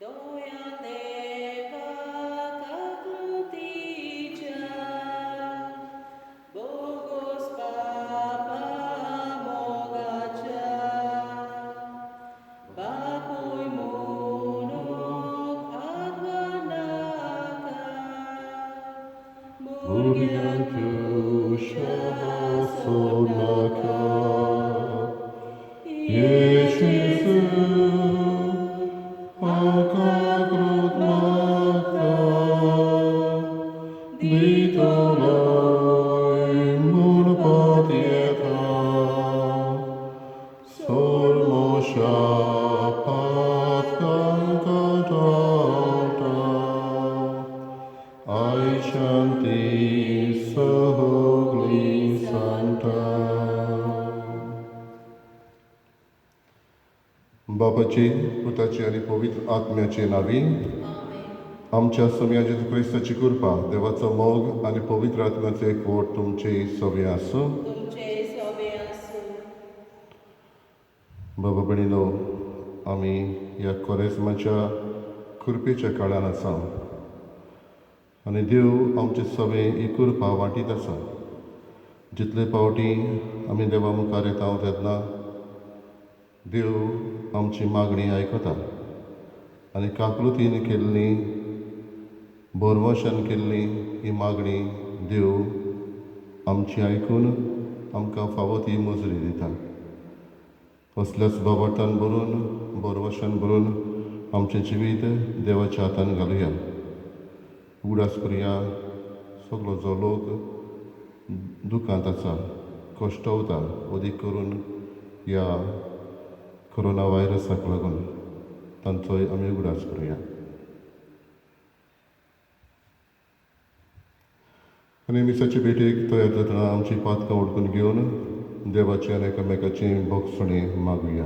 दोया देवा काकृतीच्या बोगोस बापा मोगाच्या बापूय म्हणूंक आदवनाका भुरग्यांक सोडनाका येशू हांव मागता दितलोय म्हूण पातयेता सोरमोशा पातकांक टाळटा I शांती सगळी सांगता. बापाची, पुताची आनी पवित्र आत्म्याचे नावी. आमच्या सोम्या जेजू क्रिस्ताची कृपा, देवाचो मोग आनी पवित्र आत्म्याचो एकवट तुमचे सवे आसूं. तुमचे सोबे आसूं. बाबा भयणीनो, आमी ह्या कोरेस्माच्या कृपेच्या काळान आसा आनी देव आमचे सवे ही कृपा वांटीत आसा. जितले फावटी आमी देवा मुखार येता तेन्ना देव आमची मागणी आयकता आनी काकलुतीन केल्ली, भरवशान केल्ली ही मागणी देव आमची आयकून आमकां फावो ती मजुरी दिता. असल्याच बाबाटान भरून, भरवशान भरून आमचें जिवीत देवाच्या हातान घालुया. उगडास करुया सगलो जो लोक दुखांत आसा, कश्टवता, अदीक करून ह्या कोरोना व्हायरसाक लागून, तांचोय आमी उगडास करुया. आनी मिसाचे भेटेक तयार जातना आमची पातकां उडकून घेवन देवाची आनी एकामेकाची भोगसणी मागुया.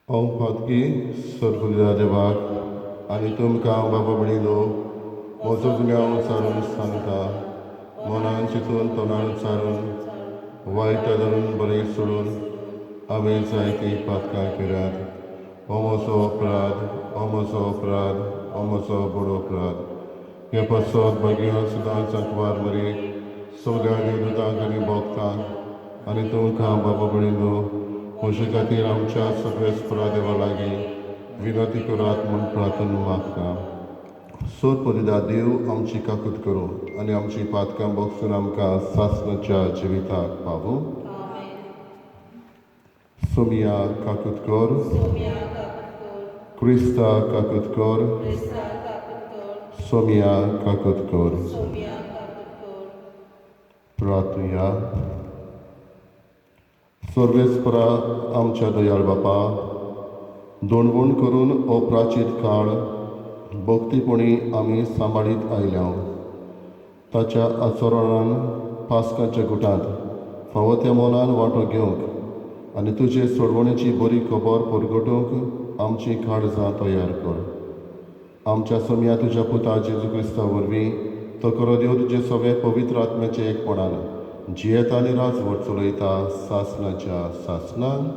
हांव पातकी सर्गुल्या देवाक आनी तुमकां बाबा भयणीनो म्हजो गुन्यांव सारून सांगता. मनान चिंतून, तोंडान उच्चारून, वायट धरून बरें सोडून हांवें जायतीं पातकां केल्यात. हो म्हजो अपराध, हो म्हजो अपराध, हो म्हजो बरो अपराध. हे पासत भाग्य सदांच सांकवार मरे, सगळ्या देवदूतांक आनी भक्तांक आनी तुमकां बाबा भयणीनो म्हजे खातीर आमच्या सगळेच देवा लागीं विनंती करात म्हूण प्रार्थना मागता. सोद देव आमची काकूत करूं आनी आमची पातकां बगसून आमकां सासणाच्या जिविताक पावूं. सोमिया काकूत कर. क्रिस्ता काकूत कर. सोमिया काकूत कर. प्रार्थुया. सर्वेस्परा आमच्या दयाळ बापा, दोणवण करून हो प्राचीत काळ भक्तीपणी आमी सांबाळीत आयल्या. ताच्या आचरणान पास्काच्या गुटांत फावो त्या मनान वांटो घेवंक आनी तुजे सोडवणेची बरी खबर परगटूंक आमची काळजां तयार कर. आमच्या सोमया तुज्या पुता जेजू क्रिस्ता वरवीं तो करो देव तुजे सगळे पवित्र आत्म्याचे एकपणान जियेता आनी राजवट चलयता सासणाच्या सासणान.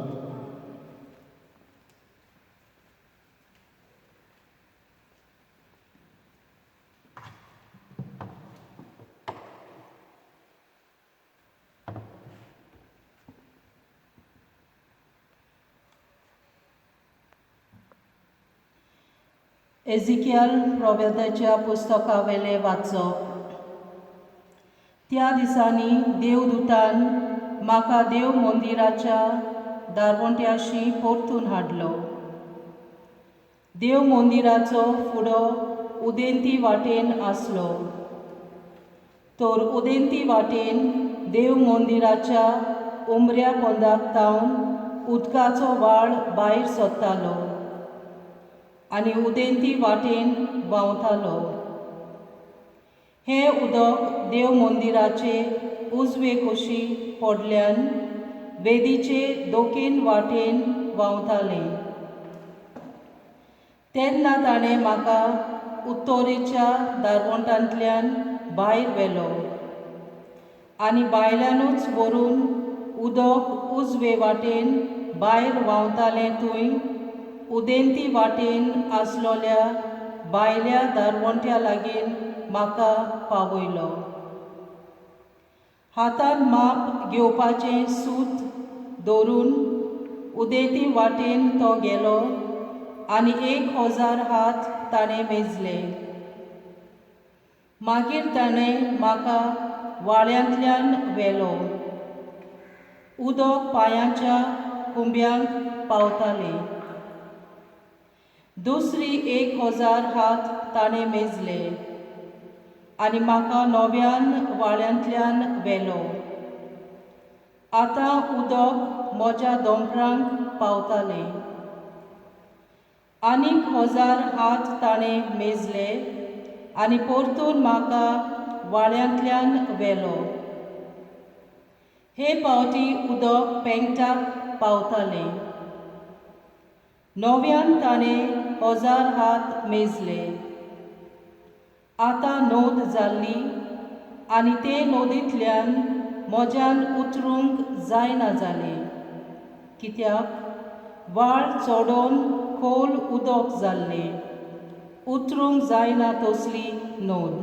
एजिकियल प्रोवेदाच्या पुस्तकावेले वाचप. त्या दिसांनी देवदूतान म्हाका देव मंदिराच्या दारवंट्याशी परतून हाडलो. देव मंदिराचो फुडो उदेंती वाटेन आसलो, तर उदेंती वाटेन देव मंदिराच्या उमऱ्या पोंदाक तावन उदकाचो व्हाळ भायर सोदतालो आनी उदेंती वाटेन व्हांवतालो. हें उदक देव मंदिराचे उजवे कुशी पडल्यान वेदीचे दोकेन वाटेन व्हांवतालें. तेन्ना ताणें म्हाका उत्तरेच्या दारवंटांतल्यान भायर व्हेलो आनी भायल्यानूच व्हरून उदक उजवे वाटेन भायर व्हांवतालें थंय उदेंती वाटेन आसलोल्या भायल्या दारवंट्या लागीं म्हाका पावयलो. हातान माप घेवपाचें सूत दवरून उदेंती वाटेन तो गेलो आनी 1000 हात ताणें मेजले. मागीर ताणें म्हाका वाळ्यांतल्यान व्हेलो. उदक पांयांच्या कुंब्यांक पावतालें. दुसरी 1000 हात ताणें मेजले आनी म्हाका नव्यान वाळ्यांतल्यान व्हेलो. आतां उदक म्हज्या दोंपरांक पावतालें. आनीक 1000 हात ताणें मेजले आनी परतून म्हाका वाळ्यांतल्यान व्हेलो. हे पावटी उदक पेंगटाक पावतालें. नव्यान ताणें 1000 हात मेजले. आतां नोद जाल्ली आनी ते नदींतल्यान म्हज्यान उतरूंक जायना जालें, कित्याक वाळ चडोवन खोल उदक जाल्लें, उतरूंक जायना तसली नोद.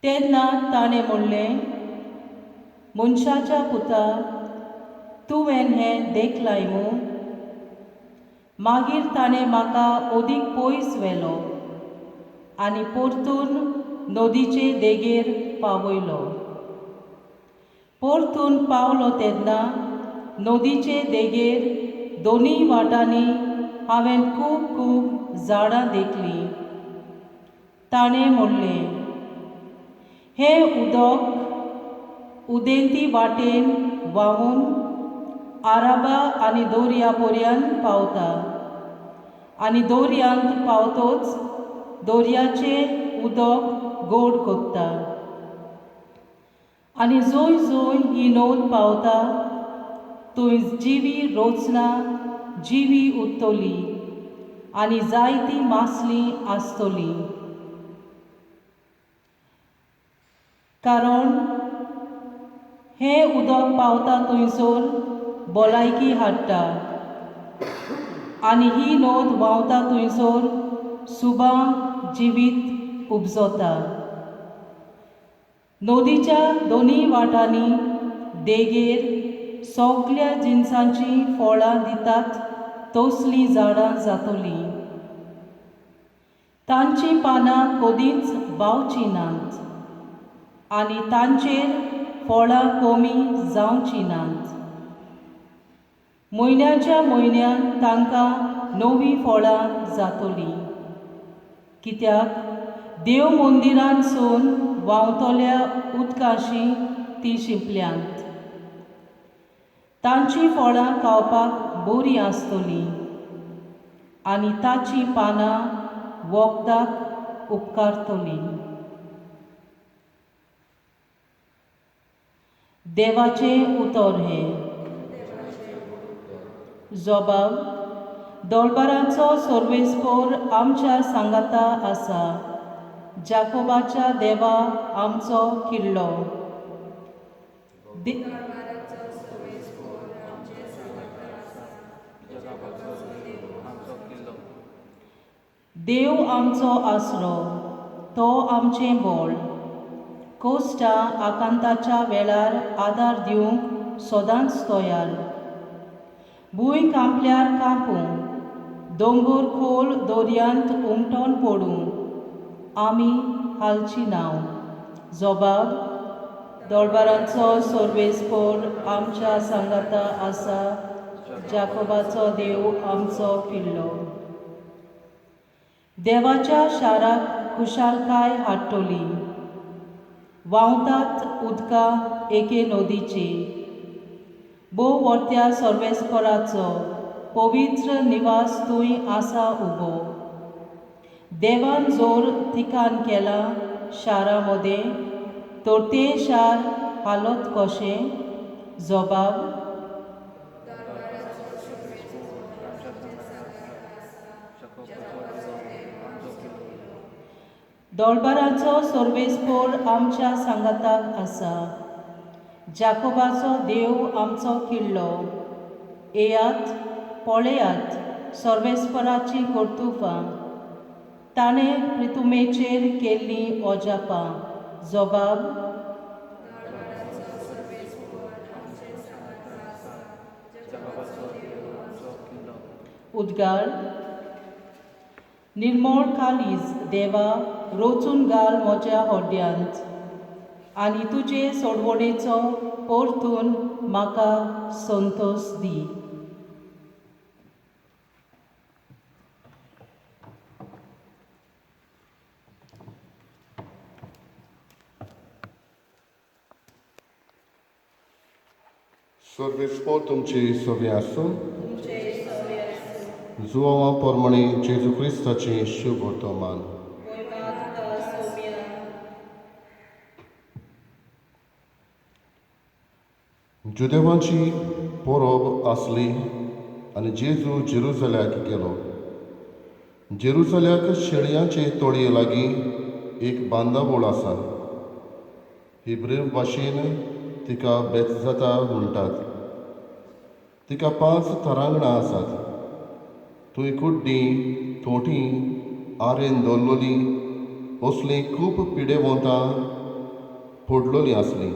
तेन्ना ताणें म्हणलें, मनशाच्या पुता, तुवें हें देखलाय मू? मागीर ताणें म्हाका अदीक पयस व्हेलो आनी परतून नदीचे देगेर पावयलो. परतून पावलो तेन्ना नदीचे देगेर दोनूय वाटांनी हांवें खूब खूब झाडां देखलीं. ताणें म्हणलें, हें उदक उदेंती वाटेन व्हांवून आराबा आनी दर्या पर्यंत पावता आनी दर्यांत पावतच दर्याचें उदक गोड कोत्ता आनी जंय जंय ही नोंद पावता थंय जिवी रोचना जिवी उरतली आनी जायती मासली आसतली. कारण हें उदक पावता थंयसर भलायकी हाडटा आनी ही नोंद व्हांवता थंयसर सुबा जिवीत उपजता. नदीच्या दोनूय वाटांनी देगेर सगल्या जिनसांचीं फळां दितात तसलीं झाडां जातलीं. तांचीं पानां कदींच बावचीं नात आनी तांचेर फळां कमी जावचीं नात. म्हयन्याच्या म्हयन्यान तांकां नवीं फळां जातलीं, कित्याक देव मंदिरांतसून व्हांवतल्या उदकाशी ती शिंपल्यांत. तांचीं फळां खावपाक बरीं आसतलीं आनी ताचीं पानां वखदाक उपकारतलीं. देवाचें उतर हें. जबाब दरबाराचो सर्वेस्पोर आमच्या सांगाता आसा, जाकोबाच्या देवा आमचो किल्लो. देव आमचो आसरो, तो आमचें बळ, कोश्टां आकांताच्या वेळार आदार दिवंक सदांच तयार. भूंय कांपल्यार कांपूं, दोंगर खोल दर्यांत उमटोन पडूं, आमी हालची नांव. जबाब दरबाराचो सर्वेस्पोर आमच्या सांगाता आसा, जाकोबाचो देव आमचो किल्लो. देवाच्या शाराक खुशालकाय हाडटली, व्हांवतात उदकां एके नदीची. भोव व्हडत्या सर्वेस्पराचो पवित्र निवास थंय आसा उबो. देवान जोर ठिकाण केलां शारा मदें, तर तें शार हालत कशें? जबाब दरबाराचो सर्वेस्पोर आमच्या सांगाताक आसा, जाकोबाचो देव आमचो किल्लो. येयात पळयात सर्वेस्पराचीं कर्तुपां, ताणें प्रितुमेचेर केल्लीं अजापां. जबाब. उद्गार. निर्मळ कालीज देवा रोचून घाल म्हज्या होड्यांत आनी तुजे सोडवणेचो परतून म्हाका संतोश दी. सर्वेस्पोर तुमची सगळीं आसूं. जुवांवा प्रमाणे जेजू क्रिस्ताचें शुभ वर्तमान. जुदेवांची परब आसली आनी जेजू जेरुजल्याक गेलो. जेरुजल्याक शेळयांचे तळये लागीं एक बांदावळ आसा. हिब्रू भाशेन तिका बेतजाता म्हणटात. तिका 5 थरांगणां आसात. थंय कुड्डीं, थोटीं, आरेन दवरलेलीं असलीं खूब पिडेवंतां पडलेलीं आसलीं.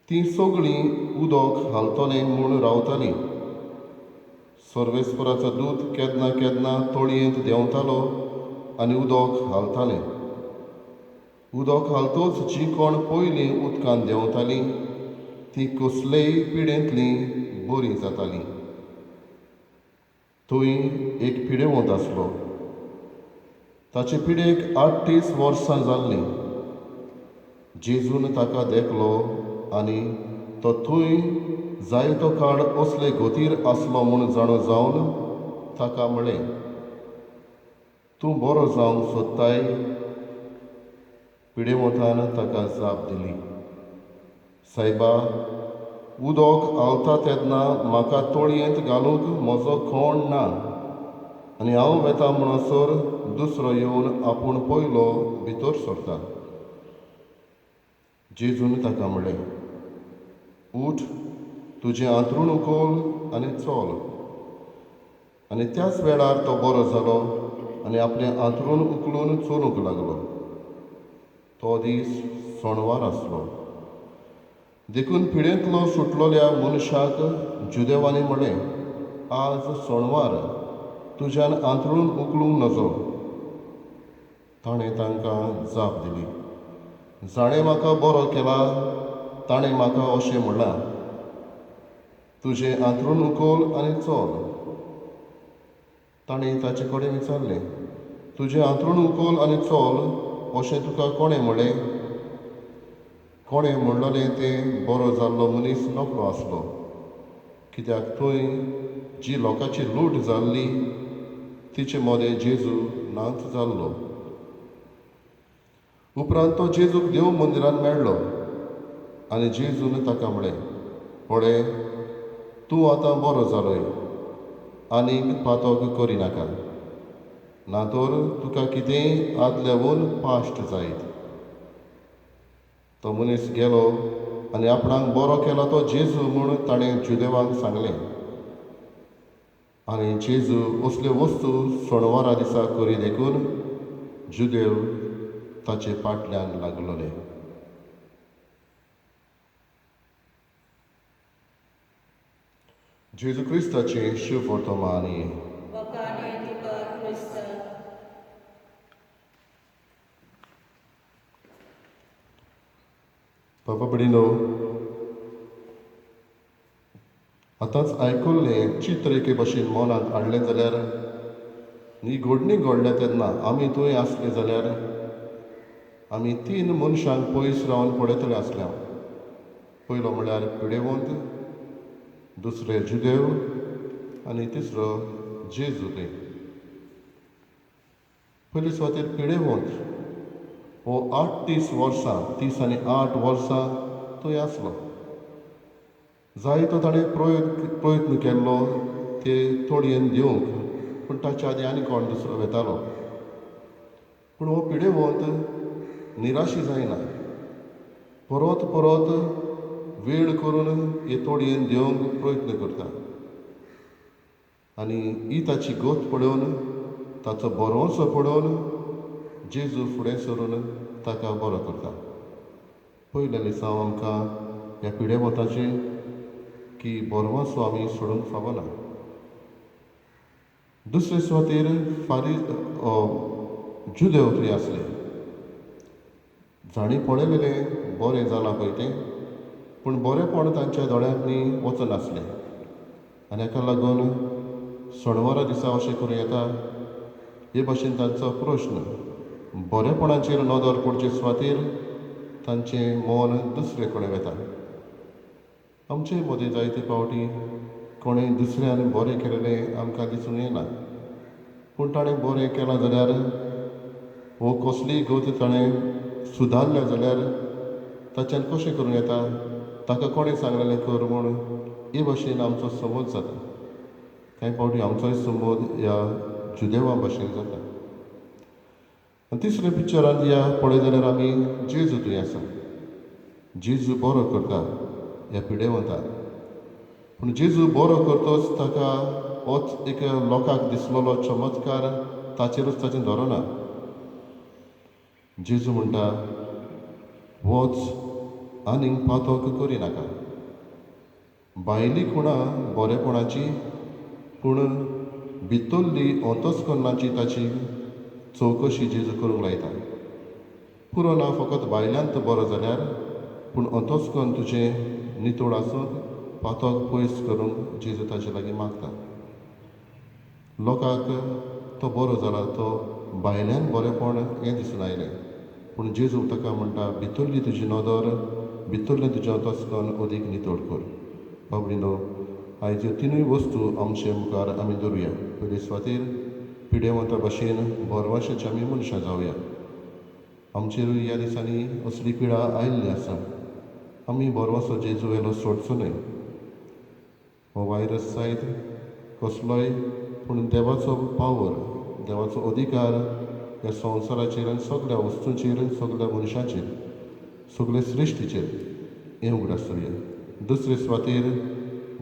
तीं सगळीं उदक घालतलें म्हूण रावतालीं. सर्वेस्पराचो दूत केन्ना केन्ना तळयेंत देंवतालो आनी उदक घालतालें. उदक घालतच जीं कोण पयलीं उदकांत देंवतालीं तीं कसलेय पिडेंतलीं बरीं जातालीं. थंय एक पिडेवंत आसलो. ताचे पिडेक 38 वर्सां जाल्लीं. जेजून ताका देखलो आनी तो थंय जायतो काळ असले गतीर आसलो म्हूण जाणो जावन ताका म्हळें, तूं बरो जावंक सोदताय? पिडेवंतान ताका जाप दिली, सायबा, उदक आलता तेन्ना म्हाका तळयेंत घालूंक म्हजो कोण ना आनी हांव वेता म्हणसर दुसरो येवन आपूण पयलो भितर सरता. जेजून ताका म्हळें, उठ, तुजें आंतरूण उखल आनी चल. आनी त्याच वेळार तो बरो जालो आनी आपलें आंतरूण उखलून चलूंक लागलो. तो दीस सणवार आसलो. देखून पिडेंतलो सुटलोल्या मनशाक जुदेवांनी म्हळें, आज सणवार, तुज्यान आंतरून उखलूंक नजो. ताणें तांकां जाप दिली, जाणें म्हाका बरो केला ताणें म्हाका अशें म्हणलां, तुजें आंतरून उखल आनी चल. ताणें ताचे कडेन विचारलें, तुजें आंतरून उखल आनी चल अशें तुका कोणें म्हणलें? कोणें म्हणलेलें तें बरो जाल्लो मनीस नकळो आसलो, कित्याक थंय जी लोकांची लूट जाल्ली तिचे मदें जेजू नाच जाल्लो. उपरांत तो जेजूक देव मंदिरान मेळ्ळो आनी जेजून ताका म्हळें, पळय, तूं आतां बरो जालोय, आनीक पातक करिनाका, ना तर तुका कितेंय आदल्यावून पाश्ट जायत. तो मनीस गेलो आनी आपणाक बरो केलो तो जेजू म्हूण ताणें जुदेवांक सांगलें. आनी जेजू असल्यो वस्तू सणवारा दिसा करी देखून जुदेव ताचे फाटल्यान लागलोले. जेजू क्रिस्ताचें शुभ वर्तमान. बाबा भयणीनो, आतांच आयकल्लें चित्र एके भशेन मनांत हाडलें जाल्यार ही घडणी घडल्या तेन्ना आमी थंय आसले जाल्यार आमी 3 मनशांक पयस रावन पळयतले आसले. पयलो म्हळ्यार पिडेवंत, दुसरे जुदेव आनी तिसरो जेजू. पयले सुवातेर पिडेवंत हो 38 वर्सां, 30 आनी 8 वर्सां थंय आसलो. जायतो ताणें प्रयत्न केल्लो ते तोडयेन दिवंक, पूण ताच्या आदीं आनी कोण दुसरो वेतालो. पूण हो पिडेवंत निराशी जायना. परत परत वेळ करून हे तोडयेन देवंक प्रयत्न करता आनी ही ताची गत पळोवन, ताचो बरोसो पळोवन जेजू फुडें सरून ताका बरो करता. पयल्या लिसांव आमकां ह्या पिडेवताचें की बरवासो आमी सोडूंक फावना. दुसरे सुवातेर फारी जुदेव थंय आसले, जांणी पळयलेलें बरें जालां पळय तें, पूण बरेंपण तांच्या दोळ्यांनी वचनासलें आनी हाका लागून सणवारा दिसा अशें करूं येता हे भाशेन तांचो प्रश्न. बरेपणाचेर नदर पडचे सुवातेर तांचें मन दुसरे कडेन वता. आमचे मदें जायते फावटी कोणें दुसऱ्यान बरें केलेलें आमकां दिसूंक येना, पूण ताणें बरें केलां जाल्यार वो कसलीय गत ताणें सुदारल्या जाल्यार ताच्यान कशें करूं येता, ताका कोणें सांगलेलें कर म्हूण, हे भाशेन आमचो समज जाता. कांय फावटी आमचोय समज ह्या जुदेवा भाशेन जाता. आनी तिसऱ्या पिक्चरांत ह्या पळय जाल्यार आमी जेजू थंय आसा. जेजू बरो करता ह्या पिडेवंताक, पूण जेजू बरो करतच ताका होच एक लोकांक दिसलेलो चमत्कार ताचेरूच ताचें धरना. जेजू म्हणटा, वच आनीक पातक करिनाका. भायली खुणां बरेपणाची, पूण भितरली अंतस्करणाची ताची चवकशी जेजू करूंक लायता. पुरो ना फकत भायल्यान तूं बरो जाल्यार, पूण अंतस्कर्ण तुजें नितळ आसूंक पातक पयस करूंक जेजू ताचे लागीं मागता. लोकांक तो बरो जाला, तो भायल्यान बरेपण हें दिसून आयलें, पूण जेजू ताका म्हणटा, भितरली तुजी नदर, भितरलें तुजें अंतस्कर्ण अदीक नितळ कर. बाबडिनो, आयज ह्यो तिनूय वस्तू आमचे मुखार आमी दवरुया. पयले सुवातेर पिडेवंता भाशेन बरवाशेचे आमी मनशां जावया. आमचेरूय ह्या दिसांनी असली पिडा आयिल्ली आसा. आमी बरवासो जेजू वेलो सोडचो न्हय. हो वायरस जायत कसलोय, पूण देवाचो पावर, देवाचो अधिकार ह्या संवसाराचेर आनी सगल्या वस्तूंचेर, सगल्या मनशांचेर, सगळे सृश्टीचेर हें उगडास करुया. दुसरे सुवातेर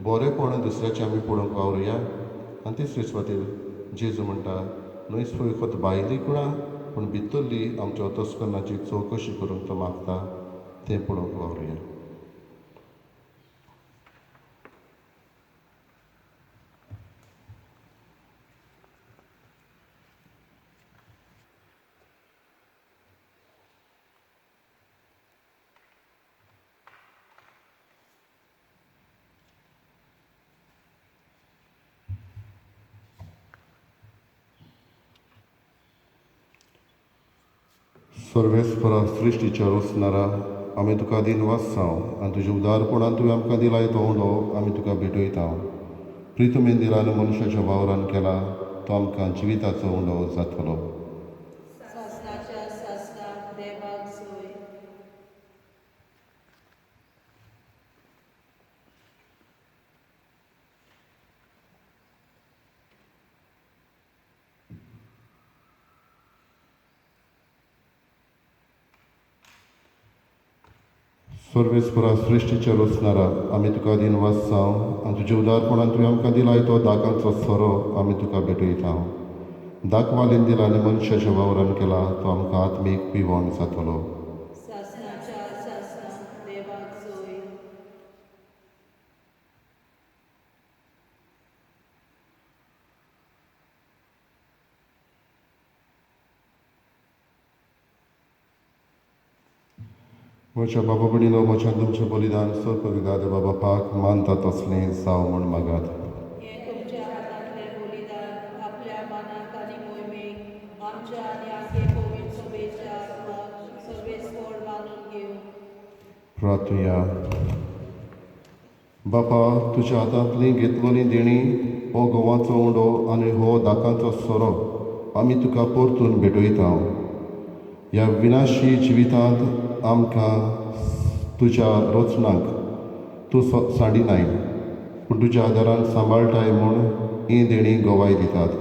बरेंपण दुसऱ्याचें आमी पळोवंक वावरुया. आनी तिसरे सुवातेर जेजू म्हणटा, न्हय फकत भायली कुणां, पूण भितरली आमच्या अंतस्करणाची चवकशी करूंक तो मागता, तें पळोवंक वावरुया. सर्वेस्परा सृश्टीच्या रोसणारा, आमी तुका दिनवास आनी तुज्या उदारपणान तुवें आमकां दिलाय तो उंडो आमी तुका भेटयता. प्रितुमेन दिलान मनशाच्या वावरान केला तो आमकां जिविताचो उंडो जातलो. सासणाच्या सासणाक देवाक सोय. सर्वेस्परा सृश्टीच्या रोसणारा, आमी तुका दिनवास आनी तुज्या उदारपणान तुवें आमकां दिलाय तो दाकांचो सोरो आमी तुका भेटयता. दाखवालीन दिला आनी मनशाच्या वावरान केला तो आमकां आत्मीक पिवण जातलो. सासणाच्या सासणाक देवाक सोय. म्हज्या बाबा भयणीनो, म्हज्या तुमचें बलिदान सर्वपिता देवा बापाक मानता तसलें जावं म्हूण मागात. हें तुमच्या हातांतलें बलिदान आपल्या मानाक आनी मोहिमेक आमच्या आनी आखे पवित्र सभेच्या आत्माक सर्वेस्पर मानून घेवं. प्रार्थुया. बापा, तुज्या हातांतली घेतलोली देणी हो गोवाचो उंडो आनी हो दाकांचो सोरो आमी तुका परतून भेटयता. ह्या विनाशी जिवितांत आमकां तुज्या रचनांक तूं सांडिनाय, पूण तुज्या आदारान सांबाळटाय म्हूण ही देणी गवाय दितात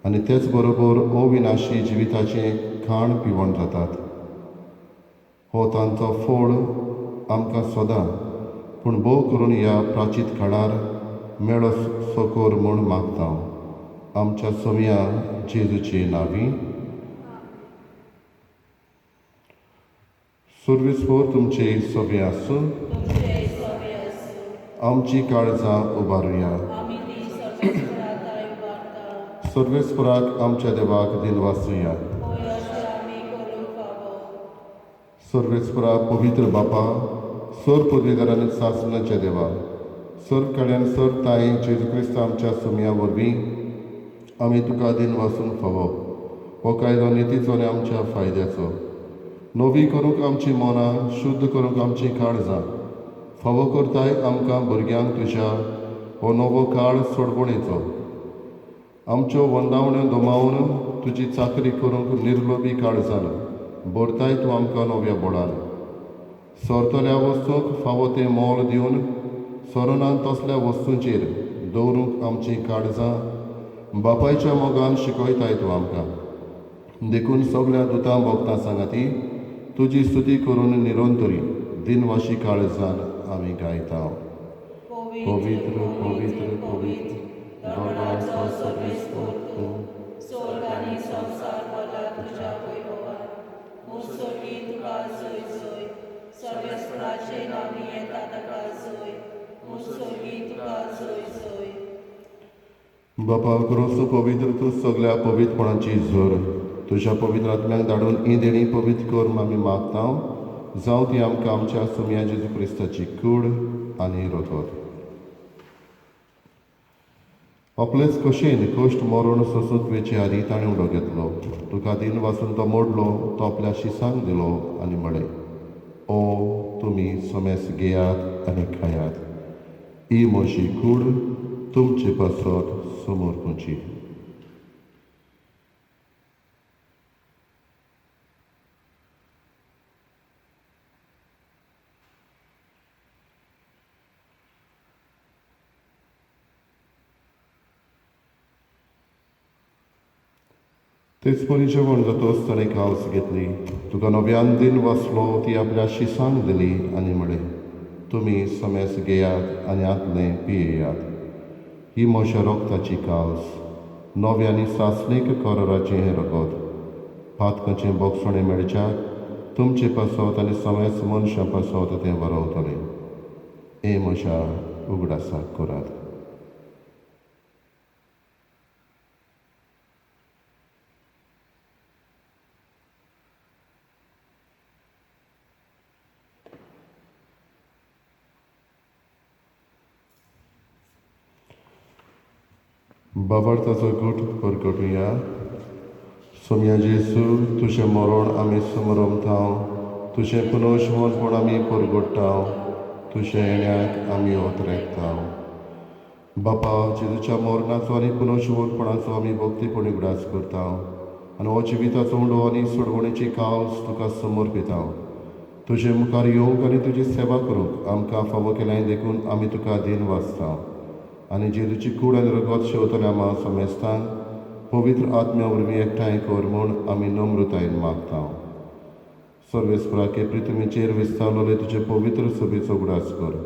आनी तेच बरोबर अविनाशी जिविताचें खाण पिवण जातात. हो तांचो फोड आमकां सदां पूण भोव करून ह्या प्राचीत काळार मेळो सोकोर म्हूण मागता. आमच्या सोम्या जेजूचे नांवी. सर्वेस्पोर तुमचे सगळे आसूं. आमची काळजां उबारुया. सर्वेस्पराक आमच्या देवाक दिनवासुया. सर्वेस्परा पवित्र बापा, सर पदवीदार आनी सासणाच्या देवा, सर कड्यान सर ताई जेजू क्रिस्त आमच्या सुमया वरवीं आमी तुका दिनवासूंक फावो. हो कायदो नितीचो आनी आमच्या फायद्याचो. नवी करूंक आमची मनां, शुद्ध करूंक आमचीं काळजां फावो करताय आमकां भुरग्यांक तुज्या हो नवो काळ सोडवणेचो. आमच्यो वंदावण्यो दमावन तुजी चाकरी करूंक निर्लोभी काळजान भरताय तूं आमकां नव्या बोळान. सरतल्या वस्तूंक फावो तें मोल दिवन सरोनान तसल्या वस्तूंचेर दवरूंक आमचीं काळजां बापायच्या मोगान शिकयताय तूं आमकां. देखून सगळ्या दुतां भोगतां सांगाती तुजी स्तुती करून निरंतरी दिनवाशी काळजान आमी गायता. पवित्र पवित्र पवित्र दोगांचो सर्वेस्पोर तूं, स्वर्ग आनी संवसार भरला तुज्या वैभवान. मुसोगी तुका जय जय, सर्वेस्पराचे नांवी येता ताका जय. मुसोगी तुका जय जय. बापा क्रोसू पवित्र तूं सगळ्या पवित्रपणाची झर. तुज्या पवित्र आत्म्याक धाडून ही देणी पवित्र कर आमी मागता. जावं ती आमकां आमच्या सुमया जेजू क्रिस्ताची कूड आनी रगत. आपलेच कशेन कश्ट मरण सोंसूंक वेचे आदीं ताणें उडो घेतलो. तुका दिन वासून तो मोडलो, तो आपल्या शिसांक दिलो आनी म्हळें, ओ तुमी समेस घेयात आनी खायात. ही म्हजी कूड तुमचे पासत समर्पूची. तेच परी जेवण जातच ताणें कावस घेतली, तुका नव्यान दिन वाचलो, ती आपल्या शिसांक दिली आनी म्हळें, तुमी समेस घेयात आनी आतलें पियेयात. ही म्हज्या रोगताची कावस, नव्या आनी सासणीक कराराचें हें रगत. पातकाचें बोगसणें मेळच्याक तुमचे पासत आनी समेस मनशां पासत तें बरोवतलें. हें म्हज्या उगडासाक करात. बाबार्थाचो गूट परगटुया. सोम्या जेसू, तुजें मरण आमी समरमतांव, तुजें पुनर्जिवनपण आमी परगट्टांव, तुजें येण्याक आमी ओतरेकतांव. बापा, जेजूच्या मरणाचो आनी पुनर्जिवनपणाचो आमी भक्तीपणी उगडास करता आनी हो जिविताचो उंडो आनी सोडवणेची कावस तुका समर्पितांव. तुजे मुखार येवंक आनी तुजी सेवा करूंक आमकां फावो केल्याय देखून आमी तुका दिन वाचता. आनी जेजूची कूड आनी रगत शेवतल्या आमा समेस्तांक पवित्र आत्म्या वरवीं एकठांय कर म्हूण आमी नम्रतायेन मागता. सर्वेस्पराके पृथ्वीचेर विस्तारलेले तुजे पवित्र सभेचो उगडास कर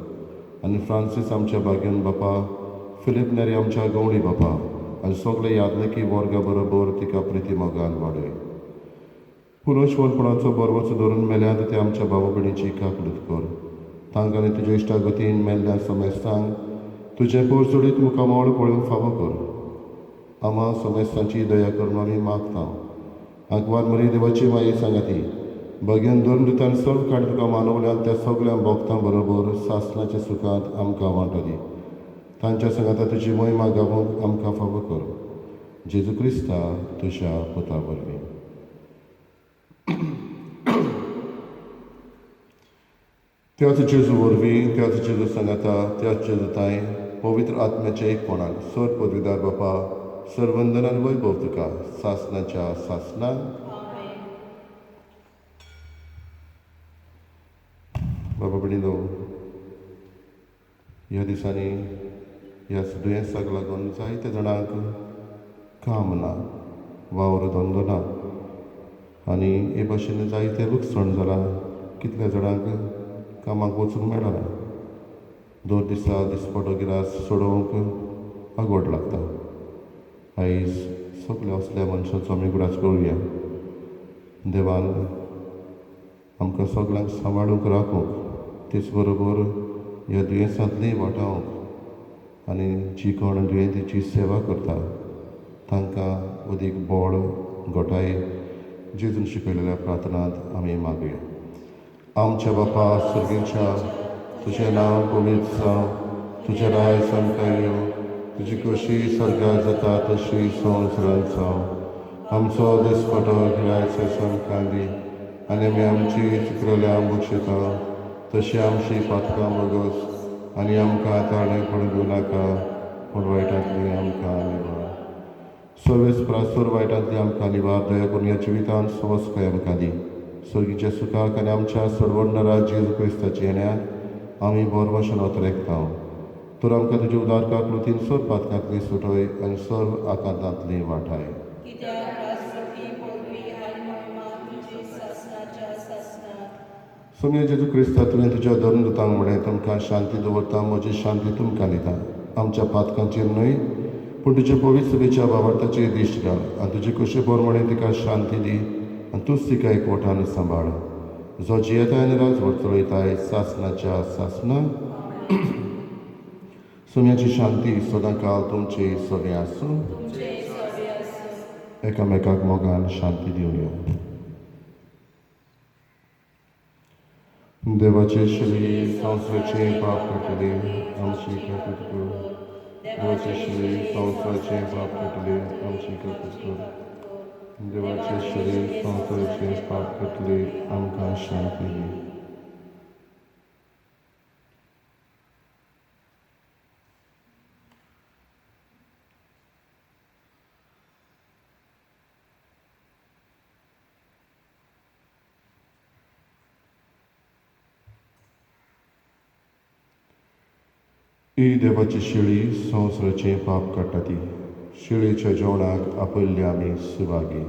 आनी फ्रांसीस आमच्या भाग्यन बापा, फिलीप नेरी आमच्या गवळी बापा आनी सगळे यादलेकी वर्गा बरोबर तिका प्रिती मोगान वाडय. पुनश्वनपणाचो बरवचो धरून मेल्यात ते आमच्या भाव भयणीची काकलूत कर. तांकां आनी तुज्या इश्टागतीन मेल्ल्या समेस्तांक तुजें पोरजोडीत मुखामळ पळोवंक फावो कर. आमा समेस्तांची दया करून आमी मागता. आंकवार मरी देवाची माये सांगाती भग्यान धरून दितान सर्व काड तुका मानवल्यान त्या सगळ्या भोगतां बरोबर सासणाच्या सुखांत आमकां वांटो दी. तांच्या सांगाता तुजी मोहिमा गावोवंक आमकां फावो कर. जेजू क्रिस्ता तुज्या पुता वरवीं. त्याच जेजू वरवीं, त्याच जेजू सांगाता, त्याच जेजू तांय पवित्र आत्म्याच्या एकपणान सर पदवीदार बापा, सर्वंदनान वैभव तुका सासणाच्या सासणान. बाबा भयणीनो, ह्या दिसांनी ह्या दुयेंसाक लागून जायत्या जाणांक काम ना, वावर धंदो ना आनी हे भाशेन जायतें लुकसाण जालां. कितल्या जाणांक कामाक वचूंक मेळना. दर दिसा दिसपटो गिरास सोडोवंक आगोड लागता. आयज सगल्या असल्या मनशाचो आमी उगडास करुया. देवान आमकां सगल्यांक सांबाळूंक राखूंक, तेच बरोबर ह्या दुयेंसांतलीं वाटावंक आनी जी कोण दुयेंतीची सेवा करता तांकां अदीक बळ घटाय जेजून शिकयलेल्या प्रार्थनांत आमी मागुया. आमच्या बापा सर्गेच्या, तुजें नांव पवित्र जावं, तुजें राज आमकां येवं, तुजी खोशी स्वर्गार जाता तशी संवसारांत जावं. आमचो दिसपटो गिरायक आमकां दी आनी आमी आमची चुकलेल्या बक्षिता तशी आमची पातकां बोगस आनी आमकां ताळें पडून दिवं नाका, पूण वायटांतली आमकां निवार. सर्वेस प्रासोर वायटांतली आमकां निवार. दया करून ह्या जिवितांत सवस्काय आमकां दी. सर्गीच्या सुखाक आनी आमच्या सर्वोन्नरा जेजू क्रिस्ताच्या येण्याक आमी बोरवाशन अतरेकता. तर आमकां तुज्या उदार काकृतीन सर्व पातकांतली सुटय आनी सर्व आकांतांतली वाटाय. सोम्या जेजू क्रिस्ता, तुवें तुज्या धर्मदूतांक म्हणलें, तुमकां शांती दवरता, म्हजी शांती तुमकां दिता. आमच्या पातकांचेर न्हय पूण तुजे पवित्र सभेच्या बाबार्थाचेर दिश्ट घाल आनी तुजे कशे प्रमाणे तिका शांती दी आनी तूंच तिका एकवटान सांबाळ, जो जियेताय आनी राजवट चलयताय सासनाच्या सासना. सोम्याची शांती सदां काल तुमचे सगळें आसूं. एकामेकाक मोगान शांती दिवया. देवाचे शिली संवसाराचे पाप काडटली आमची काकूत कर. देवाचे शिली संवसाराचे पाप काडटली आमची काकूत कर. देवाचे शिली संवसाराचे पाप काडटली आमकां शांती दी. ही देवाची शेळी संवसाराचें पाप काडटा ती शेळीच्या जेवणाक आपयल्ले आमी सुभागी.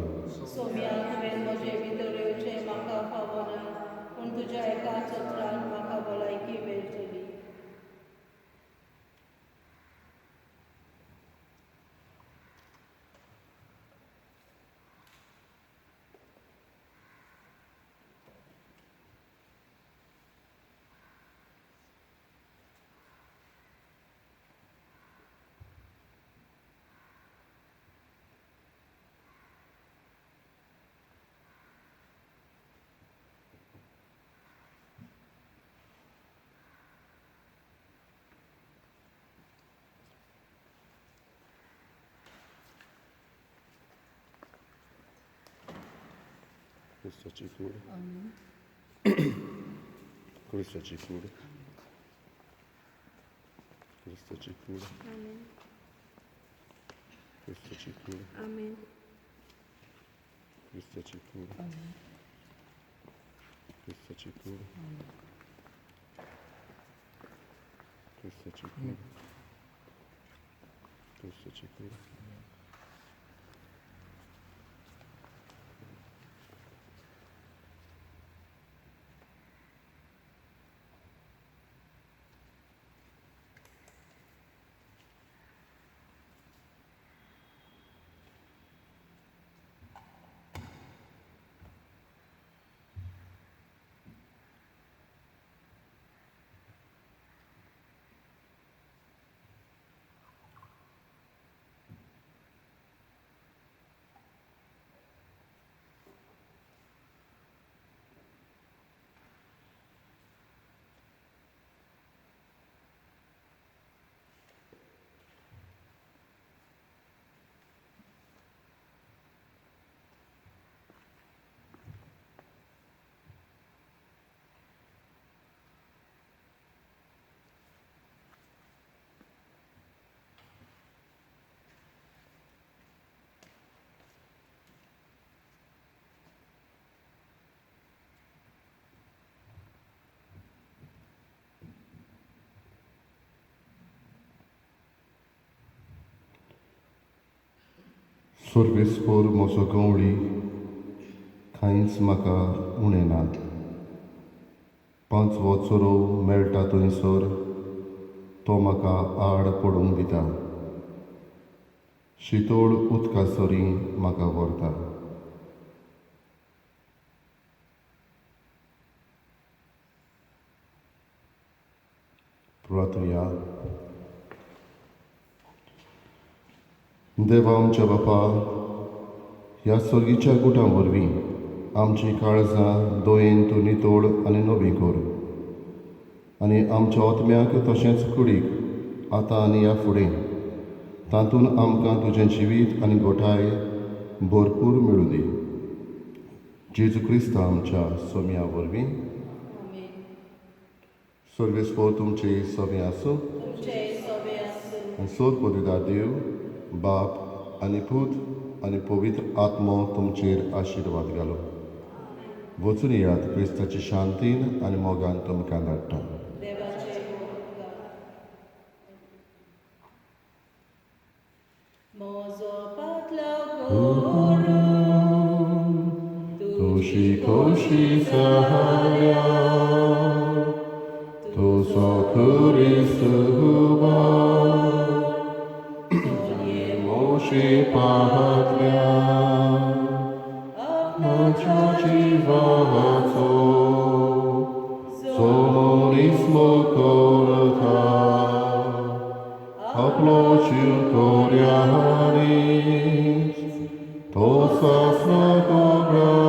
क्रिस्ताची कूड, क्रिस्ताची कूड, क्रिस्ताची कूड, क्रिस्ताची कूड, क्रिस्ताची कूड, क्रिस्ताची कूड, क्रिस्ताची कूड, क्रिस्ताची कूड. पांचवो चोरो मेळटा थंयसर तो म्हाका आड पडूंक दिता. शितोळ उदका सरीं म्हाका व्हरता. प्रार्थुया. देवा आमच्या बापा, ह्या सर्गीच्या गुटां वरवीं आमची काळजां दोयेन तूं नितोळ आनी नवी कर आनी आमच्या आत्म्याक तशेंच कुडीक आतां आनी ह्या फुडें तातूंत आमकां तुजें जिवीत आनी गोठाय भरपूर मेळूं दी. जेजू क्रिस्त आमच्या सोम्या वरवीं. सर्वेस्पोर तुमचे सोमे आसूं. आनी सोद पवित्र देव बाप आनी पूत आनी पवित्र आत्मो तुमचेर आशिर्वाद घालूं. वचून येयात क्रिस्ताची शांतीन आनी मोगान तुमकां धाडटा. तुजी खोशी सहाया तुजो क्रिस्त मोशी पाहतल्या आपणाच्या जिवाचो जो मनीस करता आपलो जीव कोऱ्यांनीच तो सासणाक.